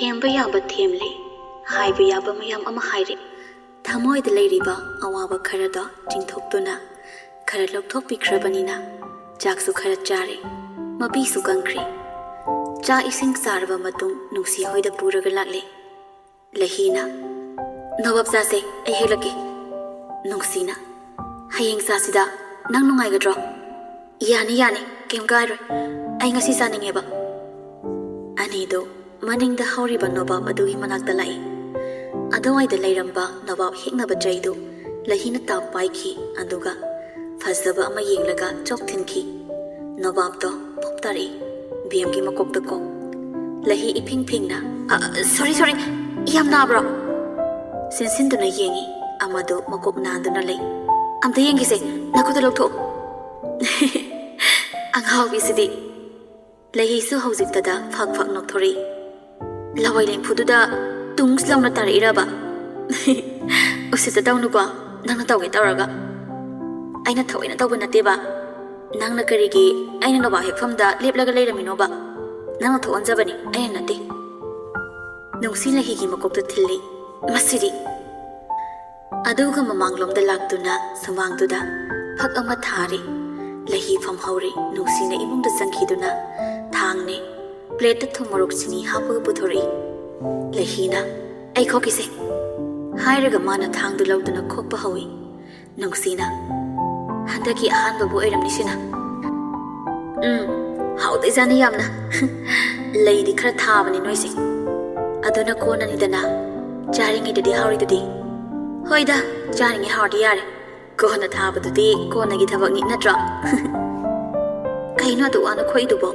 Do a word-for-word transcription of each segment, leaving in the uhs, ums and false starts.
ꯊꯦꯝꯕ ꯌꯥꯕ ꯊꯦꯝꯂꯦ, ꯍꯥꯏꯕ ꯌꯥꯕ ꯃꯌꯥꯝ ꯑꯃ ꯍꯥꯏꯔꯦ꯫ ꯊꯃꯣꯏꯗ ꯂꯩꯔꯤꯕ ꯑꯋꯥꯕ ꯈꯔꯗꯣ ꯆꯤꯡꯊꯣꯛꯇꯨꯅ ꯈꯔ ꯂꯧꯊꯣꯛꯄꯤꯈ꯭ꯔꯕꯅꯤꯅ ꯆꯥꯛꯁꯨ ꯈꯔ ꯆꯥꯔꯦ, ꯃꯄꯤꯁꯨ ꯀꯪꯈ꯭ꯔꯦ꯫ ꯆꯥꯛ ꯏꯁꯤꯡ ꯆꯥꯔꯕ ꯃꯇꯨꯡ ꯅꯨꯡꯁꯤ ꯍꯣꯏꯗ ꯄꯨꯔꯒ ꯂꯥꯛꯂꯦ꯫ ꯂꯍꯤꯅ, "ꯅꯣꯕꯥꯞ ꯆꯥꯁꯦ, ꯑꯩ ꯍꯦꯛꯂꯛꯀꯦ꯫" ꯅꯨꯡꯁꯤꯅ, "ꯍꯌꯦꯡ ꯆꯥꯁꯤꯗ, ꯅꯪ ꯅꯨꯡꯉꯥꯏꯒꯗ꯭ꯔꯣ?" "ꯌꯥꯅꯤ, ꯌꯥꯅꯤ, ꯀꯩꯝ ꯀꯥꯏꯔꯣꯏ꯫ ꯑꯩ ꯉꯁꯤ ꯆꯥꯅꯤꯡꯉꯦꯕ꯫" ꯑꯅꯤꯗꯣ ꯃꯅꯤꯡꯗ ꯍꯧꯔꯤꯕ ꯅꯣꯕꯥꯞ ꯑꯗꯨꯒꯤ ꯃꯅꯥꯛꯇ ꯂꯥꯛꯏ꯫ ꯑꯗꯨꯋꯥꯏꯗ ꯂꯩꯔꯝꯕ ꯅꯣꯕꯥꯞ ꯍꯦꯛꯅꯕ ꯆꯩꯗꯨ ꯂꯍꯤꯅ ꯇꯥꯞ ꯄꯥꯏꯈꯤ, ꯑꯗꯨꯒ ꯐꯖꯕ ꯑꯃ ꯌꯦꯡꯂꯒ ꯆꯣꯛ ꯊꯤꯟꯈꯤ꯫ ꯅꯣꯕꯥꯞꯇꯣ ꯄꯣꯞ ꯇꯥꯔꯛꯏ, ꯕꯦꯝꯒꯤ ꯃꯀꯣꯛꯇ ꯀꯣ꯫ ꯂꯍꯤ ꯏꯐꯤꯡ ꯐꯤꯡꯅ, "ꯑ, ꯁꯣꯔꯤ, ꯁꯣꯔꯤ, ꯌꯥꯝ ꯅꯥꯕ꯭ꯔꯣ?" ꯆꯦꯟꯁꯤꯟꯗꯨꯅ ꯌꯦꯡꯉꯤ, ꯑꯃꯗꯨ ꯃꯀꯣꯛ ꯅꯥꯟꯗꯨꯅ ꯂꯩ꯫ "ꯑꯝꯇ ꯌꯦꯡꯈꯤꯁꯦ, ꯅꯈꯨꯠꯇ ꯂꯧꯊꯣꯛꯑꯣ꯫" "ꯑꯉꯥꯎꯕꯤꯁꯤꯗꯤ꯫" ꯂꯍꯤꯁꯨ ꯍꯧꯖꯤꯛꯇꯗ ꯐꯛ ꯐꯛ ꯅꯣꯛꯊꯣꯔꯛꯏ꯫ "ꯂꯋꯥꯏ ꯂꯦꯝꯐꯨꯗꯨꯗ ꯇꯨꯡꯁ ꯂꯥꯎꯅ ꯇꯥꯔꯛꯏꯔꯕ?" "ꯎꯁꯤꯠꯇ ꯇꯧꯅꯨꯀꯣ, ꯅꯪꯅ ꯇꯧꯒꯦ ꯇꯧꯔꯒ꯫" "ꯑꯩꯅ ꯊꯑꯣꯏꯅ ꯇꯧꯕ ꯅꯠꯇꯦꯕ꯫ ꯅꯪꯅ ꯀꯔꯤꯒꯤ ꯑꯩꯅ ꯅꯣꯕꯥꯞ ꯍꯦꯛꯐꯝꯗ ꯂꯦꯞꯂꯒ ꯂꯩꯔꯝꯃꯤꯅꯣꯕ? ꯅꯪꯅ ꯊꯣꯛꯍꯟꯖꯕꯅꯤ, ꯑꯩꯅ ꯅꯠꯇꯦ꯫" ꯅꯨꯡꯁꯤ ꯂꯍꯤꯒꯤ ꯃꯀꯣꯛꯇ ꯊꯤꯜꯂꯤ꯫ "ꯃꯁꯤꯗꯤ!" ꯑꯗꯨꯒ ꯃꯃꯥꯡꯂꯣꯝꯗ ꯂꯥꯛꯇꯨꯅ ꯁꯨꯃꯥꯡꯗꯨꯗ ꯐꯛ ꯑꯃ ꯊꯥꯔꯤ꯫ ꯂꯍꯤ ꯐꯝꯍꯧꯔꯤ꯫ ꯅꯨꯡꯁꯤꯅ ꯏꯃꯨꯡꯗ ꯆꯪꯈꯤꯗꯨꯅ ꯊꯥꯡꯅꯦ, ꯄ꯭ꯂꯦꯠꯇ ꯊꯨꯝ ꯃꯣꯔꯣꯛ ꯆꯤꯅꯤ ꯍꯥꯞꯄꯒ ꯄꯨꯊꯣꯔꯛꯏ꯫ ꯂꯍꯤꯅ, "ꯑꯩ ꯈꯣꯛꯈꯤꯁꯦ," ꯍꯥꯏꯔꯒ ꯃꯥꯅ ꯊꯥꯡꯗꯨ ꯂꯧꯗꯨꯅ ꯈꯣꯛꯄ ꯍꯧꯏ꯫ ꯅꯨꯡꯁꯤꯅ, "ꯍꯟꯗꯛꯀꯤ ꯑꯍꯥꯟꯕꯕꯨ ꯑꯣꯏꯔꯝꯅꯤ ꯁꯤꯅ꯫" "ꯎꯝ, ꯍꯥꯎꯗꯣꯏꯖꯥꯠꯅꯤ ꯌꯥꯝꯅ꯫" "ꯂꯩꯗꯤ ꯈꯔ ꯊꯥꯕꯅꯤ ꯅꯣꯏꯁꯦ꯫ ꯑꯗꯨꯅ ꯀꯣꯟꯅꯅꯤꯗꯅ, ꯆꯥꯔꯤꯉꯩꯗꯗꯤ ꯍꯥꯎꯔꯤꯗꯨꯗꯤ꯫" "ꯍꯣꯏꯗ, ꯆꯥꯔꯤꯉꯩ ꯍꯥꯎꯔꯗꯤ ꯌꯥꯔꯦ꯫ ꯀꯣꯟꯅ ꯊꯥꯕꯗꯨꯗꯤ ꯀꯣꯟꯅꯒꯤ ꯊꯕꯛꯅꯤ ꯅꯠꯇ꯭ꯔꯣ?" "ꯀꯩꯅꯣ ꯑꯗꯨ ꯋꯥꯅ ꯈꯣꯛꯏꯗꯨꯕꯣ?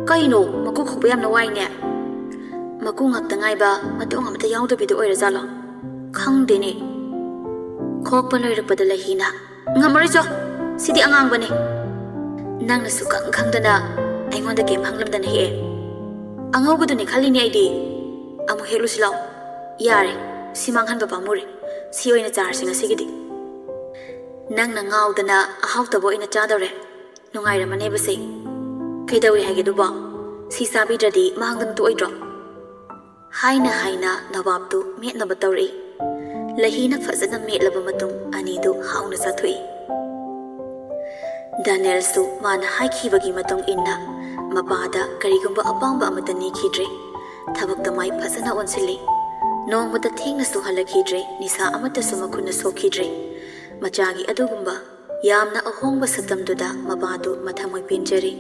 ꯀꯩꯅꯣ, ꯃꯀꯨ ꯈꯣꯛꯄ ꯌꯥꯝꯅ ꯋꯥꯏꯅꯦ?" "ꯃꯀꯨ ꯉꯥꯛꯇ ꯉꯥꯏꯕ, ꯃꯇꯣꯡ ꯑꯃꯠꯇ ꯌꯥꯎꯗꯕꯤꯗꯨ ꯑꯣꯏꯔꯖꯥꯠꯂꯣ? ꯈꯪꯗꯦꯅꯦ꯫" ꯈꯣꯛꯄ ꯂꯣꯏꯔꯛꯄꯗ ꯂꯍꯤꯅ, "ꯉꯝꯃꯔꯣꯏ ꯆꯣ, ꯁꯤꯗꯤ ꯑꯉꯥꯡꯕꯅꯦ꯫" "ꯅꯪꯅ ꯁꯨꯈꯪ ꯈꯪꯗꯅ, ꯑꯩꯉꯣꯟꯗ ꯀꯩꯝ ꯍꯪꯂꯝꯗꯅ ꯍꯦꯛꯑꯦ꯫ ꯑꯉꯧꯕꯗꯨꯅꯦ ꯈꯜꯂꯤꯅꯦ ꯑꯩꯗꯤ꯫ ꯑꯃꯨꯛ ꯍꯦꯛꯂꯨꯁꯤ ꯂꯥꯎ꯫" "ꯌꯥꯔꯦ, ꯁꯤ ꯃꯥꯡꯍꯟꯕ ꯄꯥꯝꯃꯨꯔꯦ꯫ ꯁꯤ ꯑꯣꯏꯅ ꯆꯥꯔꯁꯤ ꯉꯁꯤꯒꯤꯗꯤ꯫" "ꯅꯪꯅ ꯉꯥꯎꯗꯅ ꯑꯍꯥꯎꯇꯕ ꯑꯣꯏꯅ ꯆꯥꯗꯧꯔꯦ꯫ ꯅꯨꯡꯉꯥꯏꯔꯝꯃꯅꯦꯕꯁꯦ꯫ ꯀꯩꯗꯧꯏ ꯍꯥꯏꯒꯦ ꯑꯗꯨꯕꯣ? ꯁꯤ ꯆꯥꯕꯤꯗ꯭ꯔꯗꯤ ꯃꯥꯡꯗꯅ ꯇꯣꯛꯑꯣꯏꯗ꯭ꯔꯣ?" ꯍꯥꯏꯅ ꯍꯥꯏꯅ ꯅꯋꯥꯞꯇꯨ ꯃꯦꯠꯅꯕ ꯇꯧꯔꯛꯏ꯫ ꯂꯍꯤꯅ ꯐꯖꯅ ꯃꯦꯠꯂꯕ ꯃꯇꯨꯡ ꯑꯅꯤꯗꯨ ꯍꯥꯎꯅ ꯆꯥꯊꯣꯛꯏ꯫ ꯗꯥꯅꯦꯜꯁꯨ ꯃꯥꯅ ꯍꯥꯏꯈꯤꯕꯒꯤ ꯃꯇꯨꯡ ꯏꯟꯅ ꯃꯄꯥꯗ ꯀꯔꯤꯒꯨꯝꯕ ꯑꯄꯥꯝꯕ ꯑꯃꯠꯇ ꯅꯤꯈꯤꯗ꯭ꯔꯦ꯫ ꯊꯕꯛꯇ ꯃꯥꯏ ꯐꯖꯅ ꯑꯣꯟꯁꯤꯜꯂꯤ꯫ ꯅꯣꯡꯃꯇ ꯊꯦꯡꯅꯁꯨ ꯍꯜꯂꯛꯈꯤꯗ꯭ꯔꯦ, ꯅꯤꯁꯥ ꯑꯃꯠꯇꯁꯨ ꯃꯈꯨꯠꯅ ꯁꯣꯛꯈꯤꯗ꯭ꯔꯦ꯫ ꯃꯆꯥꯒꯤ ꯑꯗꯨꯒꯨꯝꯕ ꯌꯥꯝꯅ ꯑꯍꯣꯡꯕ ꯁꯛꯇꯝꯗꯨꯗ ꯃꯄꯥꯗꯨ ꯃꯊꯃꯣꯏ ꯄꯦꯟꯖꯔꯦ꯫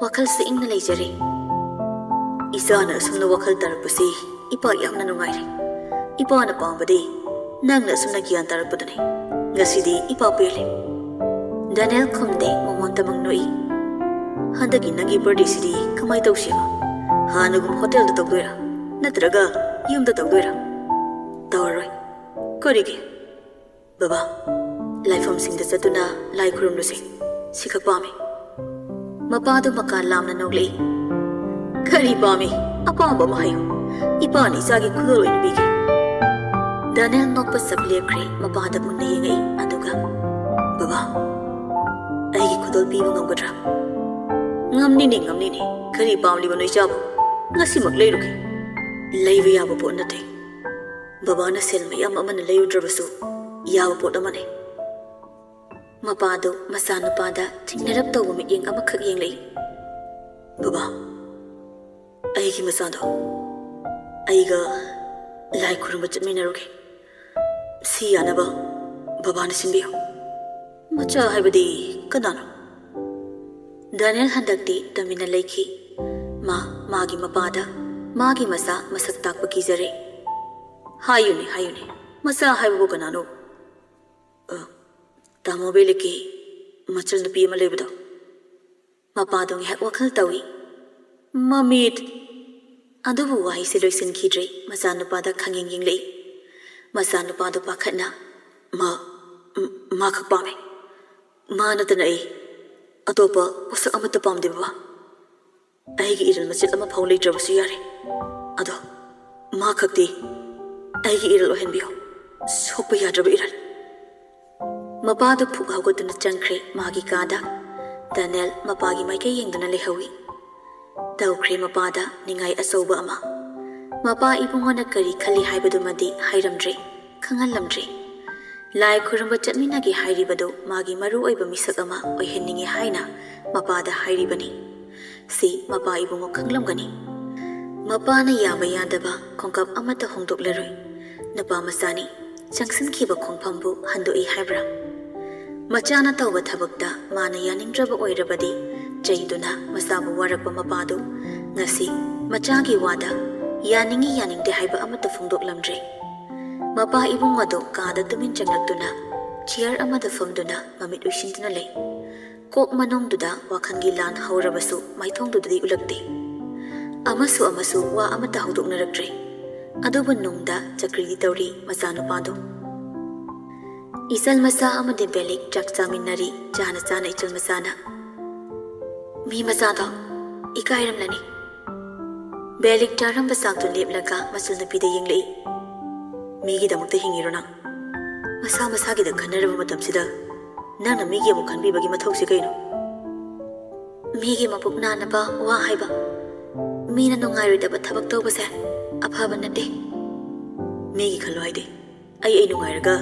ꯋꯥꯈꯜꯁꯨ ꯏꯪꯅ ꯂꯩꯖꯔꯦ꯫ ꯏꯆꯥꯅ ꯑꯁꯨꯝꯅ ꯋꯥꯈꯜ ꯇꯥꯔꯛꯄꯁꯤ ꯏꯄꯥ ꯌꯥꯝꯅ ꯅꯨꯡꯉꯥꯏꯔꯦ꯫ ꯏꯄꯥꯅ ꯄꯥꯝꯕꯗꯤ ꯅꯪꯅ ꯑꯁꯨꯝꯅ ꯒ꯭ꯌꯥꯟ ꯇꯥꯔꯛꯄꯗꯨꯅꯤ꯫ ꯉꯁꯤꯗꯤ ꯏꯄꯥ ꯄꯦꯜꯂꯦ꯫ ꯗꯥꯅꯦꯜ ꯈꯨꯝꯗꯦ, ꯃꯉꯣꯟꯗꯃꯛ ꯅꯣꯛꯏ꯫ ꯍꯟꯗꯛꯀꯤ ꯅꯪꯒꯤ ꯕꯥꯔꯗꯦꯁꯤꯗꯤ ꯀꯃꯥꯏ ꯇꯧꯁꯤꯕ? ꯍꯥꯟꯅꯒꯨꯝ ꯍꯣꯇꯦꯜꯗ ꯇꯧꯗꯣꯏꯔꯥ? ꯅꯠꯇ꯭ꯔꯒ ꯌꯨꯝꯗ ꯇꯧꯗꯣꯏꯔꯥ? ꯇꯧꯔꯔꯣꯏ꯫ ꯀꯔꯤꯒꯤ? ꯕꯕꯥ, ꯂꯥꯏꯐꯝꯁꯤꯡꯗ ꯆꯠꯇꯨꯅ ꯂꯥꯏ ꯈꯨꯔꯨꯝꯂꯨꯁꯦ꯫ ꯁꯤꯈꯛ ꯄꯥꯝꯃꯤ꯫ ꯃꯄꯥꯗꯨ ꯃꯀꯥ ꯂꯥꯝꯅ ꯅꯣꯛꯂꯛꯏ꯫ ꯀꯔꯤ ꯄꯥꯝꯃꯤ? ꯑꯄꯥꯝꯕ ꯑꯃ ꯍꯥꯏꯌꯨ꯫ ꯏꯄꯥꯅ ꯏꯆꯥꯒꯤ ꯈꯨꯗꯣꯜ ꯑꯣꯏꯅ ꯄꯤꯒꯦ꯫ ꯗꯥꯅꯦꯜ ꯅꯣꯛꯄ ꯆꯞ ꯂꯦꯞꯈ꯭ꯔꯦ꯫ ꯃꯄꯥꯗ ꯃꯨꯟꯅ ꯌꯦꯡꯉꯛꯏ꯫ ꯑꯗꯨꯒ, ꯕꯕꯥ, ꯑꯩꯒꯤ ꯈꯨꯗꯣꯜ ꯄꯤꯕ ꯉꯝꯒꯗ꯭ꯔꯥ? ꯉꯝꯅꯤꯅꯦ, ꯉꯝꯅꯤꯅꯦ꯫ ꯀꯔꯤ ꯄꯥꯝꯂꯤꯕꯅꯣ ꯏꯆꯥꯕꯨ? ꯉꯁꯤꯃꯛ ꯂꯩꯔꯨꯒꯦ꯫ ꯂꯩꯕ ꯌꯥꯕ ꯄꯣꯠ ꯅꯠꯇꯦ꯫ ꯕꯕꯥꯅ ꯁꯦꯜ ꯃꯌꯥꯝ ꯑꯃꯅ ꯂꯩꯔꯨꯗ꯭ꯔꯕꯁꯨ ꯌꯥꯕ ꯄꯣꯠ ꯑꯃꯅꯤ꯫ ꯃꯄꯥꯗꯨ ꯃꯆꯥꯅꯨꯄꯥꯗ ꯆꯤꯡꯅꯔꯞ ꯇꯧꯕ ꯃꯤꯠꯌꯦꯡ ꯑꯃꯈꯛ ꯌꯦꯡꯂꯛꯏ꯫ ꯕꯕꯥ, ꯑꯩꯒꯤ ꯃꯆꯥꯗꯣ, ꯑꯩꯒ ꯂꯥꯏ ꯈꯨꯔꯨꯝꯕ ꯆꯠꯃꯤꯟꯅꯔꯨꯒꯦ꯫ ꯁꯤ ꯌꯥꯅꯕ ꯕꯕꯥꯅ ꯁꯤꯟꯕꯤꯌꯨ꯫ ꯃꯆꯥ ꯍꯥꯏꯕꯗꯤ ꯀꯅꯥꯅꯣ? ꯗꯥꯅꯦꯜ ꯍꯟꯗꯛꯇꯤ ꯇꯨꯃꯤꯟꯅ ꯂꯩꯈꯤ꯫ ꯃꯥ ꯃꯥꯒꯤ ꯃꯄꯥꯗ ꯃꯥꯒꯤ ꯃꯆꯥ ꯃꯁꯛ ꯇꯥꯛꯄ ꯀꯤꯖꯔꯦ꯫ ꯍꯥꯏꯌꯨꯅꯦ, ꯍꯥꯏꯌꯨꯅꯦ, ꯃꯆꯥ ꯍꯥꯏꯕꯕꯨ ꯀꯅꯥꯅꯣ? ꯑ, ꯇꯥꯃꯣ ꯕꯦꯂꯤꯛꯀꯤ ꯃꯆꯜꯅꯨꯄꯤ ꯑꯃ ꯂꯩꯕꯗꯣ꯫ ꯃꯄꯥꯗꯣ ꯉꯥꯏꯍꯥꯛ ꯋꯥꯈꯜ ꯇꯧꯏ꯫ ꯃꯃꯤꯠ! ꯑꯗꯨꯕꯨ ꯋꯥꯍꯩꯁꯦ ꯂꯣꯏꯁꯤꯟꯈꯤꯗ꯭ꯔꯦ꯫ ꯃꯆꯥꯅꯨꯄꯥꯗ ꯈꯪꯌꯦꯡ ꯌꯦꯡꯂꯛꯏ꯫ ꯃꯆꯥꯅꯨꯄꯥꯗꯣ ꯄꯥꯈꯠꯅ, ꯃꯥ, ꯃꯥ ꯈꯛ ꯄꯥꯝꯃꯦ꯫ ꯃꯥ ꯅꯠꯇꯅ ꯑꯩ ꯑꯇꯣꯞꯄ ꯄꯣꯠꯁꯛ ꯑꯃꯠꯇ ꯄꯥꯝꯗꯦ ꯕꯕꯥ꯫ ꯑꯩꯒꯤ ꯏꯔꯜ ꯃꯆꯦꯠ ꯑꯃ ꯐꯥꯎ ꯂꯩꯇ꯭ꯔꯕꯁꯨ ꯌꯥꯔꯦ꯫ ꯑꯗꯣ ꯃꯥ ꯈꯛꯇꯤ ꯑꯩꯒꯤ ꯏꯔꯜ ꯑꯣꯏꯍꯟꯕꯤꯌꯨ꯫ ꯁꯣꯛꯄ ꯌꯥꯗ꯭ꯔꯕ ꯏꯔꯜ꯫ ꯃꯄꯥꯗꯨ ꯐꯨꯛ ꯍꯧꯒꯠꯇꯨꯅ ꯆꯪꯈ꯭ꯔꯦ ꯃꯥꯒꯤ ꯀꯥꯗ꯫ ꯗꯥꯅꯦꯜ ꯃꯄꯥꯒꯤ ꯃꯥꯏꯀꯩ ꯌꯦꯡꯗꯨꯅ ꯂꯩꯍꯧꯏ꯫ ꯇꯧꯈ꯭ꯔꯦ ꯃꯄꯥꯗ ꯅꯤꯡꯉꯥꯏ ꯑꯆꯧꯕ ꯑꯃ꯫ ꯃꯄꯥ ꯏꯕꯨꯡꯉꯣꯅ ꯀꯔꯤ ꯈꯜꯂꯤ ꯍꯥꯏꯕꯗꯨꯃꯗꯤ ꯍꯥꯏꯔꯝꯗ꯭ꯔꯦ, ꯈꯪꯍꯜꯂꯝꯗ꯭ꯔꯦ꯫ ꯂꯥꯏ ꯈꯨꯔꯨꯝꯕ ꯆꯠꯃꯤꯟꯅꯒꯦ ꯍꯥꯏꯔꯤꯕꯗꯨ ꯃꯥꯒꯤ ꯃꯔꯨ ꯑꯣꯏꯕ ꯃꯤꯁꯛ ꯑꯃ ꯑꯣꯏꯍꯟꯅꯤꯡꯉꯤ ꯍꯥꯏꯅ ꯃꯄꯥꯗ ꯍꯥꯏꯔꯤꯕꯅꯤ꯫ ꯁꯤ ꯃꯄꯥ ꯏꯕꯨꯡꯉꯣ ꯈꯪꯂꯝꯒꯅꯤ꯫ ꯃꯄꯥꯅ ꯌꯥꯕ ꯌꯥꯗꯕ ꯈꯣꯡꯀꯥꯞ ꯑꯃꯠꯇ ꯍꯣꯡꯗꯣꯛꯂꯔꯣꯏ꯫ ꯅꯨꯄꯥ ꯃꯆꯥꯅꯤ, ꯆꯪꯁꯤꯟꯈꯤꯕ ꯈꯣꯡꯐꯝꯕꯨ ꯍꯟꯗꯣꯛꯏ ꯍꯥꯏꯕ꯭ꯔꯥ? ꯃꯆꯥꯅ ꯇꯧꯕ ꯊꯕꯛꯇ ꯃꯥꯅ ꯌꯥꯅꯤꯡꯗ꯭ꯔꯕ ꯑꯣꯏꯔꯕꯗꯤ ꯆꯩꯗꯨꯅ ꯃꯆꯥꯕꯨ ꯋꯥꯔꯛꯄ ꯃꯄꯥꯗꯨ ꯉꯁꯤ ꯃꯆꯥꯒꯤ ꯋꯥꯗ ꯌꯥꯅꯤꯡꯏ ꯌꯥꯅꯤꯡꯗꯦ ꯍꯥꯏꯕ ꯑꯃꯠꯇ ꯐꯣꯡꯗꯣꯛꯂꯝꯗ꯭ꯔꯦ꯫ ꯃꯄꯥ ꯏꯕꯨꯡ ꯑꯗꯨ ꯀꯥꯗ ꯇꯨꯃꯤꯟ ꯆꯪꯂꯛꯇꯨꯅ ꯆꯤꯌꯔ ꯑꯃꯗ ꯐꯝꯗꯨꯅ ꯃꯃꯤꯠ ꯎꯏꯁꯤꯟꯗꯨꯅ ꯂꯩ꯫ ꯀꯣꯛ ꯃꯅꯨꯡꯗꯨꯗ ꯋꯥꯈꯜꯒꯤ ꯂꯥꯟ ꯍꯧꯔꯕꯁꯨ ꯃꯥꯏꯊꯣꯡꯗꯨꯗꯗꯤ ꯎꯠꯂꯛꯇꯦ꯫ ꯑꯃꯁꯨ ꯑꯃꯁꯨ ꯋꯥ ꯑꯃꯠꯇ ꯍꯧꯗꯣꯛꯅꯔꯛꯇ꯭ꯔꯦ꯫ ꯑꯗꯨꯕꯨ ꯅꯨꯡꯗ ꯆꯀ꯭ꯔꯤꯗꯤ ꯇꯧꯔꯤ ꯃꯆꯥꯅꯨꯄꯥꯗꯨ꯫ ꯏꯆꯜ ꯃꯆꯥ ꯑꯃꯗꯤ ꯕꯦꯂꯤꯛ ꯆꯥꯛ ꯆꯥꯃꯤꯟꯅꯔꯤ꯫ ꯆꯥꯅ ꯆꯥꯅ ꯏꯆꯜ ꯃꯆꯥꯅ, "ꯃꯤ ꯃꯆꯥꯗꯣ ꯏꯀꯥꯏꯔꯝꯂꯅꯤ꯫" ꯕꯦꯂꯤꯛ ꯆꯥꯔꯝꯕ ꯆꯥꯛꯇꯨ ꯂꯦꯞꯂꯒ ꯃꯆꯜ ꯅꯨꯄꯤꯗ ꯌꯦꯡꯂꯛꯏ꯫ "ꯃꯤꯒꯤꯗꯃꯛꯇ ꯍꯤꯡꯉꯤꯔꯣ ꯅꯪ? ꯃꯁꯥ ꯃꯁꯥꯒꯤꯗ ꯈꯟꯅꯔꯕ ꯃꯇꯝꯁꯤꯗ ꯅꯪꯅ ꯃꯤꯒꯤ ꯑꯃꯨꯛ ꯈꯟꯕꯤꯕꯒꯤ ꯃꯊꯧꯁꯤ ꯀꯩꯅꯣ?" "ꯃꯤꯒꯤ ꯃꯄꯨꯛ ꯅꯥꯅꯕ ꯋꯥ ꯍꯥꯏꯕ, ꯃꯤꯅ ꯅꯨꯡꯉꯥꯏꯔꯣꯏꯗꯕ ꯊꯕꯛ ꯇꯧꯕꯁꯦ ꯑꯐꯕ ꯅꯠꯇꯦ꯫" "ꯃꯤꯒꯤ ꯈꯜꯂꯣ ꯍꯥꯏꯗꯤ? ꯑꯩ ꯑꯩ ꯅꯨꯡꯉꯥꯏꯔꯒ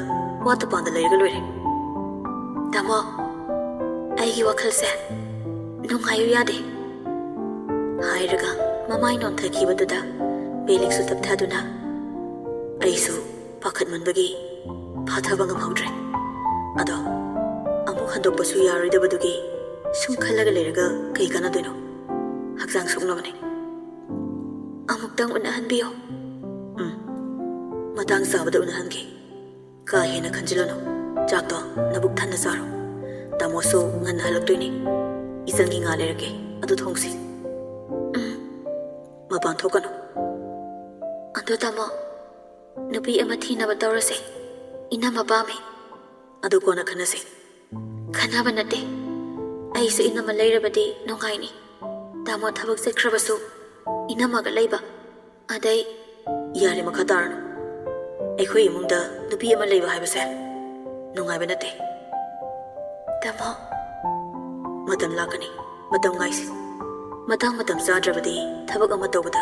ꯋꯥ ꯇꯨꯄꯥꯟꯗ ꯂꯩꯔꯒ ꯂꯣꯏꯔꯦ꯫" "ꯇꯥꯃꯣ, ꯑꯩꯒꯤ ꯋꯥꯈꯜꯁꯦ ꯅꯨꯡꯉꯥꯏꯌꯨ ꯌꯥꯗꯦ꯫" ꯍꯥꯏꯔꯒ ꯃꯃꯥꯏ ꯅꯣꯟꯊꯈꯤꯕꯗꯨꯗ ꯕꯦꯂꯤꯛꯁꯨ ꯇꯞꯊꯗꯨꯅ, "ꯑꯩꯁꯨ ꯄꯥꯈꯠꯃꯟꯕꯒꯤ ꯐꯥꯊꯕ ꯉꯝꯍꯧꯗ꯭ꯔꯦ꯫ ꯑꯗꯣ ꯑꯃꯨꯛ ꯍꯟꯗꯣꯛꯄꯁꯨ ꯌꯥꯔꯣꯏꯗꯕꯗꯨꯒꯤ ꯁꯨꯝ ꯈꯜꯂꯒ ꯂꯩꯔꯒ ꯀꯩ ꯀꯥꯟꯅꯗꯣꯏꯅꯣ? ꯍꯛꯆꯥꯡ ꯁꯣꯛꯅꯕꯅꯦ꯫" "ꯑꯃꯨꯛꯇꯪ ꯎꯅꯍꯟꯕꯤꯌꯣ꯫" "ꯎꯝ, ꯃꯇꯥꯡ ꯆꯥꯕꯗ ꯎꯅꯍꯟꯒꯦ꯫ ꯀꯥ ꯍꯦꯟꯅ ꯈꯟꯖꯤꯜꯂꯅꯨ꯫ ꯆꯥꯛꯇꯣ ꯅꯕꯨꯛ ꯊꯟꯅ ꯆꯥꯔꯣ꯫ ꯇꯥꯃꯣꯁꯨ ꯉꯟꯅ ꯍꯜꯂꯛꯇꯣꯏꯅꯤ꯫ ꯏꯆꯟꯒꯤ ꯉꯥ ꯂꯩꯔꯛꯀꯦ, ꯑꯗꯨ ꯊꯣꯡꯁꯤ꯫" "ꯎꯝ꯫" "ꯃꯄꯥꯟ ꯊꯣꯛꯀꯅꯨ꯫" "ꯑꯗꯣ ꯇꯥꯃꯣ, ꯅꯨꯄꯤ ꯑꯃ ꯊꯤꯅꯕ ꯇꯧꯔꯁꯦ꯫ ꯏꯅꯝꯃ ꯄꯥꯝꯃꯦ꯫" "ꯑꯗꯨ ꯀꯣꯟꯅ ꯈꯟꯅꯁꯤ꯫" "ꯈꯟꯅꯕ ꯅꯠꯇꯦ꯫ ꯑꯩꯁꯨ ꯏꯅꯝꯃ ꯂꯩꯔꯕꯗꯤ ꯅꯨꯡꯉꯥꯏꯅꯤ꯫ ꯇꯥꯃꯣ ꯊꯕꯛ ꯆꯠꯈ꯭ꯔꯕꯁꯨ ꯏꯅꯝꯃꯒ ꯂꯩꯕ꯫ ꯑꯗꯩ" "ꯌꯥꯔꯦ, ꯃꯈꯥ ꯇꯥꯔꯅꯨ꯫ ꯑꯩꯈꯣꯏ ꯏꯃꯨꯡꯗ ꯅꯨꯄꯤ ꯑꯃ ꯂꯩꯕ ꯍꯥꯏꯕꯁꯦ ꯅꯨꯡꯉꯥꯏꯕ ꯅꯠꯇꯦ꯫" "ꯇꯥꯃꯣ꯫" "ꯃꯇꯝ ꯂꯥꯛꯀꯅꯤ, ꯃꯇꯝ ꯉꯥꯏꯁꯤ꯫ ꯃꯇꯥꯡ ꯃꯇꯝ ꯆꯥꯗ꯭ꯔꯕꯗꯤ ꯊꯕꯛ ꯑꯃ ꯇꯧꯕꯗ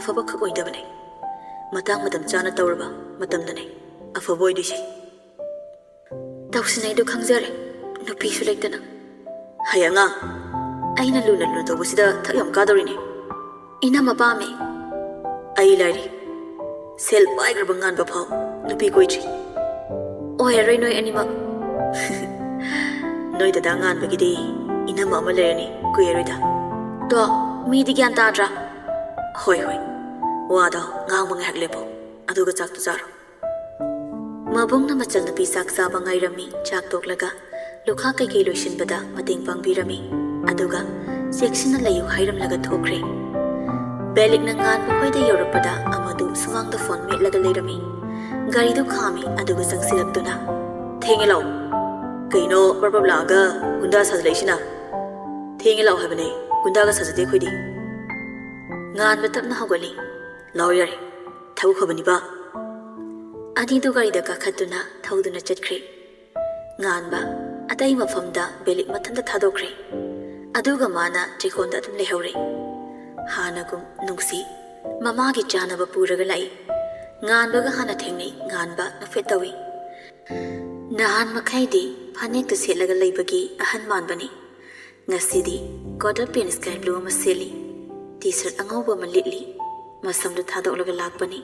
ꯑꯐꯕ ꯈꯛ ꯑꯣꯏꯗꯕꯅꯦ꯫ ꯃꯇꯥꯡ ꯃꯇꯝ ꯆꯥꯅ ꯇꯧꯔꯕ ꯃꯇꯝꯗꯅꯦ ꯑꯐꯕ ꯑꯣꯏꯗꯣꯏꯁꯦ꯫ ꯇꯧꯁꯤꯟꯅꯩꯗꯣ ꯈꯪꯖꯔꯦ, ꯅꯨꯄꯤꯁꯨ ꯂꯩꯇꯅ꯫ ꯍꯩ ꯑꯉꯥꯡ, ꯑꯩꯅ ꯂꯨꯅ ꯂꯨꯅ ꯇꯧꯕꯁꯤꯗ ꯊꯛ ꯌꯥꯝ ꯀꯥꯗꯧꯔꯤꯅꯦ꯫ ꯏꯅꯝꯃ ꯄꯥꯝꯃꯦ꯫ ꯑꯩ ꯂꯥꯏꯔꯤ꯫ ꯁꯦꯜ ꯄꯥꯏꯈ꯭ꯔꯕ ꯉꯥꯟꯕ ꯐꯥꯎ ꯅꯨꯄꯤ ꯀꯣꯏꯗ꯭ꯔꯤ꯫ ꯑꯣꯏꯔꯔꯣꯏ ꯅꯣꯏ ꯑꯅꯤꯃꯛ꯫ ꯅꯣꯏ ꯗꯗꯥ ꯉꯥꯟꯕꯒꯤꯗꯤ ꯏꯅꯝꯃ ꯑꯃ ꯂꯩꯔꯅꯤ ꯀꯨꯏꯔꯔꯣꯏꯗ꯫ ꯇꯣ, ꯃꯤꯗꯤ ꯒ꯭ꯌꯥꯟ ꯇꯥꯗ꯭ꯔꯥ? ꯍꯣꯏ, ꯍꯣꯏ꯫ ꯋꯥꯗꯣ ꯉꯥꯡꯕ ꯉꯥꯏꯍꯥꯛ ꯂꯦꯞꯄꯣ, ꯑꯗꯨꯒ ꯆꯥꯛꯇꯨ ꯆꯥꯔꯣ꯫ ꯃꯕꯨꯡꯅ ꯃꯆꯜꯅꯨꯄꯤ ꯆꯥꯛ ꯆꯥꯕ ꯉꯥꯏꯔꯝꯃꯤ꯫ ꯆꯥꯛ ꯇꯣꯛꯂꯒ ꯂꯨꯈꯥ ꯀꯩꯀꯩ ꯂꯣꯏꯁꯤꯟꯕꯗ ꯃꯇꯦꯡ ꯄꯥꯡꯕꯤꯔꯝꯃꯤ꯫ ꯑꯗꯨꯒ ꯆꯦꯛꯁꯤꯟꯅ ꯂꯩꯌꯨ ꯍꯥꯏꯔꯝꯂꯒ ꯊꯣꯛꯈ꯭ꯔꯦ꯫ ꯕꯦꯂꯤꯛꯅ ꯉꯥꯟꯕ ꯍꯣꯏꯗ ꯌꯧꯔꯛꯄꯗ ꯑꯃꯗꯨ ꯁꯨꯃꯥꯡꯗ ꯐꯣꯟ ꯃꯦꯠꯂꯒ ꯂꯩꯔꯝꯃꯤ꯫ ꯒꯥꯔꯤꯗꯨ ꯈꯥꯝꯃꯤ, ꯑꯗꯨꯒ ꯆꯪꯁꯤꯜꯂꯛꯇꯨꯅ, "ꯊꯦꯡꯉꯦ ꯂꯥꯛꯑꯣ꯫ ꯀꯩꯅꯣ ꯄꯔꯞ ꯄꯔꯞ ꯂꯥꯛꯑꯒ ꯒꯨꯟꯗꯥ ꯁꯥꯖꯤꯜꯂꯛꯏꯁꯤꯅ?" "ꯊꯦꯡꯉꯦ ꯂꯥꯛꯑꯣ ꯍꯥꯏꯕꯅꯦ, ꯒꯨꯟꯗꯥꯒ ꯁꯥꯖꯗꯦ ꯑꯩꯈꯣꯏꯗꯤ꯫" ꯉꯥꯟꯕ ꯇꯞꯅ ꯍꯧꯒꯠꯂꯤ꯫ "ꯂꯥꯛꯑꯣ ꯌꯥꯔꯦ, ꯊꯕꯛ ꯐꯕꯅꯤꯕ꯫" ꯑꯅꯤꯗꯨ ꯒꯥꯔꯤꯗ ꯀꯥꯈꯠꯇꯨꯅ ꯊꯧꯗꯨꯅ ꯆꯠꯈ꯭ꯔꯦ꯫ ꯉꯥꯟꯕ ꯑꯇꯩ ꯃꯐꯝꯗ ꯕꯦꯂꯤꯛ ꯃꯊꯟꯇ ꯊꯥꯗꯣꯛꯈ꯭ꯔꯦ꯫ ꯑꯗꯨꯒ ꯃꯥꯅ ꯆꯦꯛꯀꯣꯟꯗ ꯑꯗꯨꯝ ꯂꯩꯍꯧꯔꯦ꯫ ꯍꯥꯟꯅꯒꯨꯝ ꯅꯨꯡꯁꯤ ꯃꯃꯥꯒꯤ ꯆꯥꯅꯕ ꯄꯨꯔꯒ ꯂꯥꯛꯏ꯫ ꯉꯥꯟꯕꯒ ꯍꯥꯟꯅ ꯊꯦꯡꯅꯩ꯫ ꯉꯥꯟꯕ ꯅꯣꯛꯐꯦꯠ ꯇꯧꯏ꯫ ꯅꯍꯥꯟ ꯃꯈꯩꯗꯤ ꯐꯅꯦꯛꯇ ꯁꯦꯠꯂꯒ ꯂꯩꯕꯒꯤ ꯑꯍꯟ ꯃꯥꯟꯕꯅꯤ꯫ ꯉꯁꯤꯗꯤ ꯀꯣꯇꯟ ꯄꯦꯟ ꯁ꯭ꯀꯥꯏ ꯕ꯭ꯂꯨ ꯑꯃ ꯁꯦꯠꯂꯤ, ꯇꯤ ꯁꯔꯠ ꯑꯉꯧꯕ ꯑꯃ ꯂꯤꯠꯂꯤ, ꯃꯁꯝꯗꯨ ꯊꯥꯗꯣꯛꯂꯒ ꯂꯥꯛꯄꯅꯤ꯫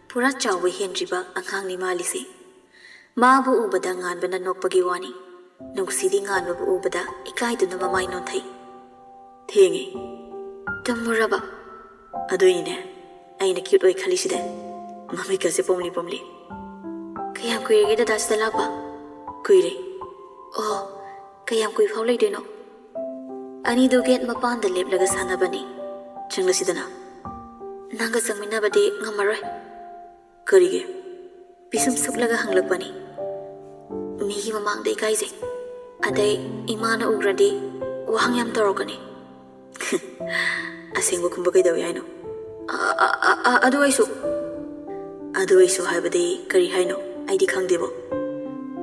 ꯄꯨꯔꯥ ꯆꯥꯎꯕ ꯍꯦꯟꯗ꯭ꯔꯤꯕ ꯑꯉꯥꯡꯅꯤ ꯃꯥꯜꯂꯤꯁꯦ꯫ ꯃꯥꯕꯨ ꯎꯕꯗ ꯉꯥꯟꯕꯅ ꯅꯣꯛꯄꯒꯤ ꯋꯥꯅꯤ꯫ ꯅꯨꯡꯁꯤꯗꯤ ꯉꯥꯟꯕꯕꯨ ꯎꯕꯗ ꯏꯀꯥꯏꯗꯨꯅ ꯃꯃꯥꯏ ꯅꯣꯟꯊꯩ꯫ "ꯊꯦꯡꯉꯦ꯫" "ꯇꯨꯝꯃꯨꯔꯕ?" "ꯑꯗꯨꯏꯅꯤꯅꯦ ꯑꯩꯅ ꯀ꯭ꯌꯨꯠ ꯑꯣꯏ ꯈꯜꯂꯤꯁꯤꯗꯤ, ꯃꯃꯤꯠꯀꯁꯦ ꯄꯣꯝꯂꯤ ꯄꯣꯝꯂꯤ꯫" "ꯀꯌꯥꯝ ꯀꯨꯏꯔꯒꯦ ꯗꯗꯥ ꯁꯤꯗ ꯂꯥꯛꯄ?" "ꯀꯨꯏꯔꯦ꯫" "ꯑꯣ, ꯀꯌꯥꯝ ꯀꯨꯏ ꯐꯥꯎ ꯂꯩꯗꯣꯏꯅꯣ?" ꯑꯅꯤꯗꯨ ꯒꯦꯠ ꯃꯄꯥꯟꯗ ꯂꯦꯞꯂꯒ ꯁꯥꯟꯅꯕꯅꯤ꯫ "ꯆꯪꯂꯁꯤꯗꯅ꯫" "ꯅꯪꯒ ꯆꯪꯃꯤꯟꯅꯕꯗꯤ ꯉꯝꯃꯔꯣꯏ꯫" "ꯀꯔꯤꯒꯤ?" ꯄꯤꯁꯨꯝ ꯁꯨꯛꯂꯒ ꯍꯪꯂꯛꯄꯅꯤ꯫ "ꯃꯤꯒꯤ ꯃꯃꯥꯡꯗ ꯏꯀꯥꯏꯖꯩ꯫ ꯑꯗꯩ ꯏꯃꯥꯅ ꯎꯈ꯭ꯔꯗꯤ ꯋꯥꯍꯪ ꯌꯥꯝ ꯇꯧꯔꯛꯀꯅꯤ꯫" "ꯑꯁꯦꯡꯕ ꯈꯨꯝꯕ ꯀꯩꯗꯧꯏ ꯍꯥꯏꯅꯣ?" "ꯑ, ꯑ, ꯑ, ꯑ, ꯑꯗꯨ ꯑꯩꯁꯨ꯫" "ꯑꯗꯨ ꯑꯩꯁꯨ ꯍꯥꯏꯕꯗꯤ ꯀꯔꯤ ꯍꯥꯏꯅꯣ? ꯑꯩꯗꯤ ꯈꯪꯗꯦꯕꯣ꯫"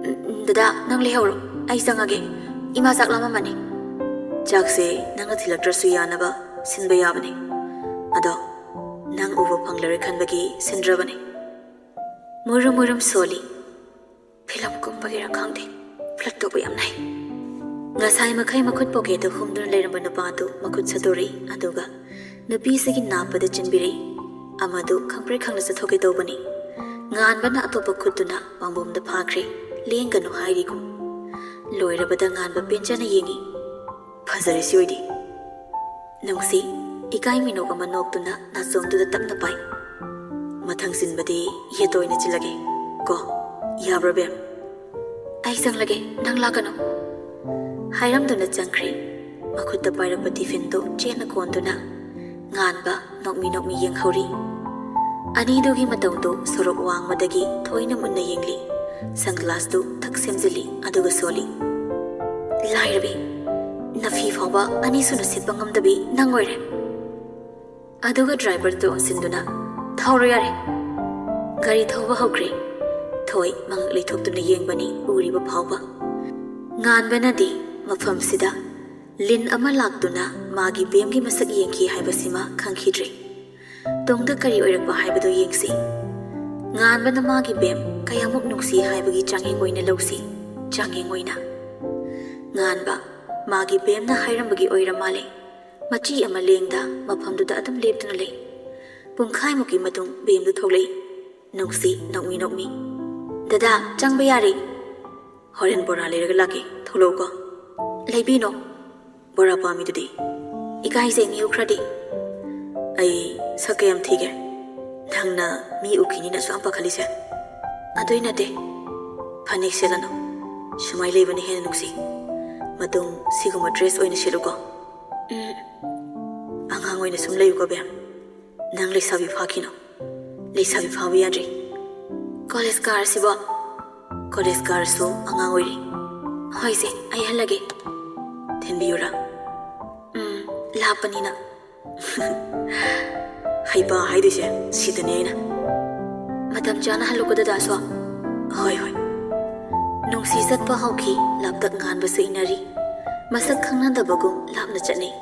"ꯎꯝ, ꯎꯝ, ꯗꯗꯥ, ꯅꯪ ꯂꯩꯍꯧꯔꯣ꯫ ꯑꯩ ꯆꯪꯉꯒꯦ꯫ ꯏꯃꯥ ꯆꯥꯛ ꯂꯥꯝꯃꯝꯃꯅꯤ꯫" "ꯆꯥꯛꯁꯦ ꯅꯪꯅ ꯊꯤꯜꯂꯛꯇ꯭ꯔꯁꯨ ꯌꯥꯅꯕ ꯁꯤꯟꯕ ꯌꯥꯕꯅꯤ꯫ ꯑꯗꯣ ꯅꯪ ꯐꯪꯂꯔꯣꯏ ꯈꯟꯕꯒꯤ ꯁꯤꯟꯗ꯭ꯔꯕꯅꯤ꯫ ꯃꯨꯔꯨꯝ ꯃꯨꯔꯨꯝ ꯁꯣꯜꯂꯤ꯫ ꯐꯤꯂꯝ ꯀꯨꯝꯕꯒꯤꯔ ꯈꯪꯗꯦ, ꯐ꯭ꯂꯠ ꯇꯧꯕ ꯌꯥꯝ ꯅꯥꯏ꯫ ꯉꯁꯥꯏ ꯃꯈꯩ ꯃꯈꯨꯠ ꯄꯣꯀꯦꯠꯇ ꯍꯨꯝꯗꯨꯅ ꯂꯩꯔꯝꯕ ꯅꯨꯄꯥꯗꯨ ꯃꯈꯨꯠ ꯁꯠꯇꯣꯔꯛꯏ, ꯑꯗꯨꯒ ꯅꯨꯄꯤꯁꯤꯒꯤ ꯅꯥꯞꯄꯗ ꯆꯤꯟꯕꯤꯔꯛꯏ꯫ ꯑꯃꯗꯨ ꯈꯪꯄ꯭ꯔꯦꯛ ꯈꯪꯅ ꯆꯠꯊꯣꯛꯀꯦ ꯇꯧꯕꯅꯤ꯫ ꯉꯥꯟꯕꯅ ꯑꯇꯣꯞꯄ ꯈꯨꯠꯇꯨꯅ ꯄꯥꯝꯕꯣꯝꯗ ꯐꯥꯈ꯭ꯔꯦ꯫ "ꯂꯦꯡꯒꯅꯨ" ꯍꯥꯏꯔꯤꯒꯨꯝ꯫ ꯂꯣꯏꯔꯕꯗ ꯉꯥꯟꯕ ꯄꯦꯟꯖꯅ ꯌꯦꯡꯏ꯫ "ꯐꯖꯔꯦ ꯁꯤ ꯑꯣꯏꯗꯤ꯫" ꯅꯨꯡꯁꯤ ꯏꯀꯥꯏ ꯃꯤꯅꯣꯛ ꯑꯃ ꯅꯣꯛꯇꯨꯅ ꯅꯥꯆꯣꯝꯗꯨꯗ ꯇꯞꯅ ꯄꯥꯏ꯫ "ꯃꯊꯪ ꯆꯤꯟꯕꯗꯤ ꯌꯦꯠꯇ ꯑꯣꯏꯅ ꯆꯤꯜꯂꯒꯦ ꯀꯣ, ꯌꯥꯕ꯭ꯔꯥ ꯕꯦꯝ?" "ꯑꯩ ꯆꯪꯂꯒꯦ, ꯅꯪ ꯂꯥꯛꯀꯅꯨ" ꯍꯥꯏꯔꯝꯗꯨꯅ ꯆꯪꯈ꯭ꯔꯦ꯫ ꯃꯈꯨꯠꯇ ꯄꯥꯏꯔꯛꯄ ꯇꯤꯐꯤꯟꯗꯨ ꯆꯦꯠꯅ ꯀꯣꯟꯗꯨꯅ ꯉꯥꯟꯕ ꯅꯣꯛꯃꯤ ꯅꯣꯛꯃꯤ ꯌꯦꯡꯍꯧꯔꯤ꯫ ꯑꯅꯤꯗꯨꯒꯤ ꯃꯇꯧꯗꯨ ꯁꯣꯔꯣꯛ ꯋꯥꯡꯃꯗꯒꯤ ꯊꯣꯏꯅ ꯃꯨꯟꯅ ꯌꯦꯡꯂꯤ꯫ ꯁꯟꯒ꯭ꯂꯥꯁꯇꯨ ꯊꯛ ꯁꯦꯝꯖꯤꯜꯂꯤ, ꯑꯗꯨꯒ ꯁꯣꯜꯂꯤ꯫ "ꯂꯥꯏꯔꯕꯤ, ꯅꯐꯤ ꯐꯥꯎꯕ ꯑꯅꯤꯁꯨꯅ ꯁꯦꯠꯄ ꯉꯝꯗꯕꯤ ꯅꯪ ꯑꯣꯏꯔꯦ꯫" ꯑꯗꯨꯒ ꯗ꯭ꯔꯥꯏꯚꯔꯗꯨ ꯑꯣꯟꯁꯤꯟꯗꯨꯅ, "ꯊꯧꯔꯣ ꯌꯥꯔꯦ꯫" ꯒꯥꯔꯤ ꯊꯧꯕ ꯍꯧꯈ꯭ꯔꯦ꯫ ꯊꯣꯏ ꯃꯉꯛ ꯂꯩꯊꯣꯛꯇꯨꯅ ꯌꯦꯡꯕꯅꯤ ꯎꯔꯤꯕ ꯐꯥꯎꯕ꯫ ꯉꯥꯟꯕꯅꯗꯤ ꯃꯐꯝꯁꯤꯗ ꯂꯤꯟ ꯑꯃ ꯂꯥꯛꯇꯨꯅ ꯃꯥꯒꯤ ꯕꯦꯝꯒꯤ ꯃꯁꯛ ꯌꯦꯡꯈꯤ ꯍꯥꯏꯕꯁꯤꯃ ꯈꯪꯈꯤꯗ꯭ꯔꯦ꯫ ꯇꯨꯡꯗ ꯀꯔꯤ ꯑꯣꯏꯔꯛꯄ ꯍꯥꯏꯕꯗꯨ ꯌꯦꯡꯁꯤ꯫ ꯉꯥꯟꯕꯅ ꯃꯥꯒꯤ ꯕꯦꯝ ꯀꯌꯥꯃꯨꯛ ꯅꯨꯡꯁꯤ ꯍꯥꯏꯕꯒꯤ ꯆꯥꯡꯌꯦꯡ ꯑꯣꯏꯅ ꯂꯧꯁꯤ꯫ ꯆꯥꯡꯌꯦꯡ ꯑꯣꯏꯅ꯫ ꯉꯥꯟꯕ, ꯃꯥꯒꯤ ꯕꯦꯝꯅ ꯍꯥꯏꯔꯝꯕꯒꯤ ꯑꯣꯏꯔ ꯃꯥꯜꯂꯦ꯫ ꯃꯆꯤ ꯑꯃ ꯂꯦꯡꯗ ꯃꯐꯝꯗꯨꯗ ꯑꯗꯨꯝ ꯂꯦꯞꯇꯨꯅ ꯂꯩ꯫ ꯄꯨꯡꯈꯥꯏꯃꯨꯛꯀꯤ ꯃꯇꯨꯡ ꯕꯦꯝꯗꯨ ꯊꯣꯛꯂꯛꯏ꯫ ꯅꯨꯡꯁꯤ ꯅꯣꯛꯃꯤ ꯅꯣꯛꯃꯤ, "ꯗꯗꯥ, ꯆꯪꯕ ꯌꯥꯔꯦ꯫" "ꯍꯣꯔꯦꯟ ꯕꯣꯔꯥ ꯂꯩꯔꯒ ꯂꯥꯛꯀꯦ, ꯊꯣꯛꯂꯛꯎꯀꯣ꯫" "ꯂꯩꯕꯤꯅꯣ꯫" "ꯕꯣꯔꯥ ꯄꯥꯝꯃꯤꯗꯨꯗꯤ?" "ꯏꯀꯥꯏꯖꯩ, ꯃꯤ ꯎꯈ꯭ꯔꯗꯤ꯫" "ꯑꯩ ꯁꯛ ꯀꯌꯥꯝ ꯊꯤꯒꯦ? ꯅꯪꯅ ꯃꯤ ꯎꯈꯤꯅꯤꯅ ꯑꯁꯨꯛ ꯌꯥꯝ ꯄꯥꯈꯠꯂꯤꯁꯦ?" "ꯑꯗꯨꯏ ꯅꯠꯇꯦ꯫" "ꯐꯅꯦꯛ ꯁꯦꯠꯂꯅꯨ꯫ ꯁꯨꯃꯥꯏ ꯂꯩꯕꯅ ꯍꯦꯟꯅ ꯅꯨꯡꯁꯤ꯫ ꯃꯇꯨꯡ ꯁꯤꯒꯨꯝꯕ ꯗ꯭ꯔꯦꯁ ꯑꯣꯏꯅ ꯁꯦꯠꯂꯨꯀꯣ꯫" "ꯎꯝ꯫" "ꯑꯉꯥꯡ ꯑꯣꯏꯅ ꯁꯨꯝ ꯂꯩꯌꯨꯀꯣ ꯕꯦꯝ꯫ ꯅꯪ ꯂꯩꯁꯥꯕꯤ ꯐꯥꯈꯤꯅꯨ꯫ ꯂꯩꯁꯥꯕꯤ ꯐꯥꯕ ꯌꯥꯗ꯭ꯔꯤ꯫" "ꯀꯣꯂꯦꯖ ꯀꯥꯔꯁꯤꯕꯣ?" "ꯀꯣꯂꯦꯖ ꯀꯥꯔꯁꯨ ꯑꯉꯥꯡ ꯑꯣꯏꯔꯤ꯫" "ꯍꯣꯏꯁꯦ, ꯑꯩ ꯍꯜꯂꯒꯦ꯫" "ꯊꯤꯟꯕꯤꯌꯨꯔꯥ?" "ꯎꯝ, ꯂꯥꯞꯄꯅꯤꯅ꯫" "ꯍꯩꯄꯥ ꯍꯥꯏꯗꯣꯏꯁꯦ ꯁꯤꯗꯅꯦ ꯑꯩꯅ꯫" "ꯃꯇꯝ ꯆꯥꯅ ꯍꯜꯂꯨꯀꯣ ꯗꯗꯥꯁꯨ꯫" "ꯍꯣꯏ, ꯍꯣꯏ꯫" ꯅꯨꯡꯁꯤ ꯆꯠꯄ ꯍꯧꯈꯤ, ꯂꯥꯞꯇꯛ ꯉꯥꯟꯕꯁꯨ ꯏꯟꯅꯔꯤ꯫ ꯃꯁꯛ ꯈꯪꯅꯗꯕꯒꯨꯝ ꯂꯥꯞꯅ ꯆꯠꯅꯩ꯫